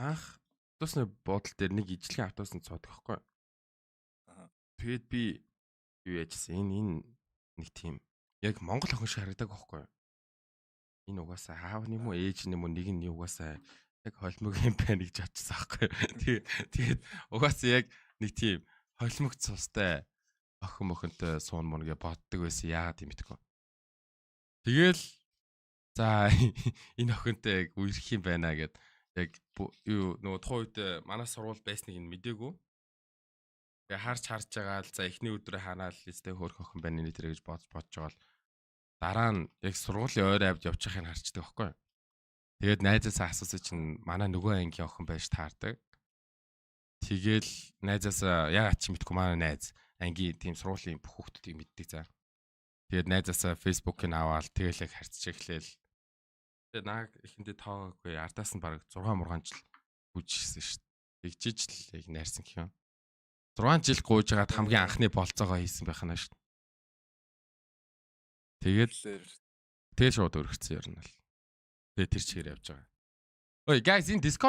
Анх автобусны буудал дээр нэг ижлэгийн автобусанд суудаг байхгүй. Тэгээд би юу яажсэн, энэ нэг тийм яг монгол охин шиг харагдаг байхгүй. Энэ угаасаа аав нь юм уу, ээж нь юм уу, нэг нь угаасаа яг холимог юм байна гэж бодчихсон байхгүй. Тэгээд угаасаа яг нэг тийм холимог цустай охин мохонтой суун мун гэж боддог байсан. Яагаад юм мэдэхгүй. Тэгэл за, энэ охинтой яг үерх юм байна гэд яг юу нөгөө тухайн үед манай сургууль байсныг нь мдээгүй. Тэгээ харж харж байгаа л, за, эхний өдрөө ханаал өстэй хөөрх охин байна энэ тэр гэж бодож бодож байгаа л, дараа нь яг сургуулийн ойр авд явж байхыг харчдаг байхгүй. Тэгээд найзаасаа асуусан чинь манай нөгөө ангийн охин байж таардаг. Тэгэл найзаасаа, яагаад ч мэдгүй, манай найз ангийн тийм сургуулийн бүх хүүхдүүдийг мэддэг, за. Тэгээд найзаасаа Facebook-ыг аваад тэгэл яг харьцаж эхлээл. Тэгээд нааг эхэндээ тоогоогүй, ардаас нь бараг 6 мургаан жил гүйжсэн шүү дээ. Тэгжиж л яг найрсан гэх юм. 6 жил гуйж хагаад хамгийн анхны болцоогоо хийсэн байх нь шүү дээ. Тэгээд тэгэл шууд өргөцсөн юм л. Тэгээд тэр чигээр явж байгаа. Ой, guys, энэ Discord